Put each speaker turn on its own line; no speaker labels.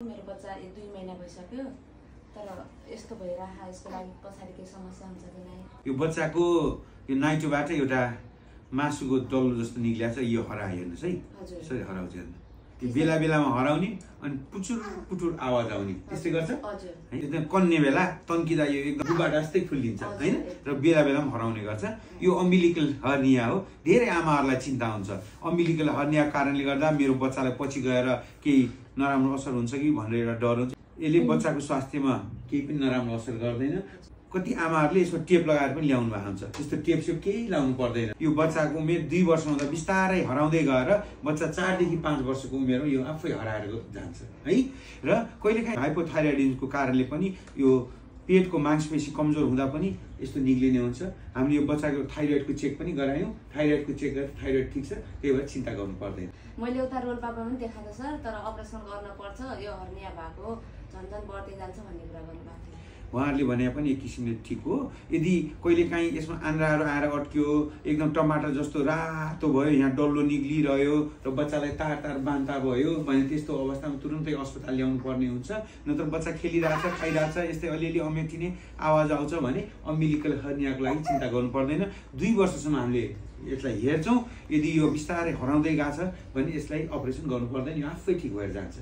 मेरो बच्चा 1-2 महिना भइसक्यो तर यस्तो भइराछ यसको लागि पछाडी के समस्या हुन्छ कि नै
यो बच्चाको यो नाइटोबाट एउटा मासुको डल्लो जस्तो निक्लिया छ यो हरायो हेर्नुस् है यसरी हराउँछ त्यो बेला बेलामा हराउने अनि पुचुर पुटुर आवाज आउने त्यस्तै गर्छ है एकदम कन्ने बेला तन्किदा यो एकदम गुबा जस्तै फुल्लिन्छ हैन र बेला बेलामा हराउने गर्छ यो अम्बिलिकल हर्निया हो धेरै आमाहरुलाई चिन्ता हुन्छ अम्बिलिकल हर्निया कारणले गर्दा मेरो बच्चालाई पछि गएर केही नराम्रो असर हुन्छ कि भनेर एउटा डर हुन्छ यसले बच्चाको स्वास्थ्यमा केही पनि नराम्रो असर गर्दैन कति आमाहरुले यसको टेप लगाएर पनि ल्याउनु भएको हुन्छ त्यस्तो टेप चाहिँ केही लाउनु पर्दैन यो बच्चाको उमेर 2 वर्ष हुँदा बिस्तारै हराउँदै गएर बच्चा 4 देखि 5 वर्षको उमेरमा यो आफै हराएर जान्छ है र कहिलेकाहीँ हाइपोथाइरोइडिजमको कारणले पनि यो पेटको मांसपेशी कमजोर हुँदा पनि यस्तो निक्लिने हुन्छ हामीले यो बच्चाको थाइरोइडको चेक पनि गरायौं थाइरोइडको चेक गर्दा थाइरोइड ठीक छ त्यही भएर चिन्ता गर्नु पर्दैन
मैले उता रोल्पामा पनि देखाएको सर तर अपरेसन गर्न पर्छ यो हर्निया भएको झन्झन बढ्दै जान्छ भन्ने कुरा गर्नुभएको थियो
उहाँहरूले भने पनि एक किसिमले ठीक हो यदि कहिलेकाहीँ यसमा आन्द्राहरू आएर अड्क्यो एकदम टमाटर जस्तो रातो भयो यहाँ डल्लो निक्लिरह्यो र बच्चालाई तार तार बान्ता भयो भने त्यस्तो अवस्थामा तुरुन्तै अस्पताल ल्याउनु पर्ने हुन्छ नत्र बच्चा खेलिरहेछ खाइरहेछ यस्तै अलिअलि अमेटिने आवाज आउँछ भने अम्बिलिकल हर्नियाको लागि चिन्ता गर्नु पर्दैन 2 वर्षसम्म हामीले यसलाई हेर्छौं यदि यो बिस्तारै हराउँदै गछ भने यसलाई अपरेसन गर्नु पर्दैन यो आफै ठीक भएर जान्छ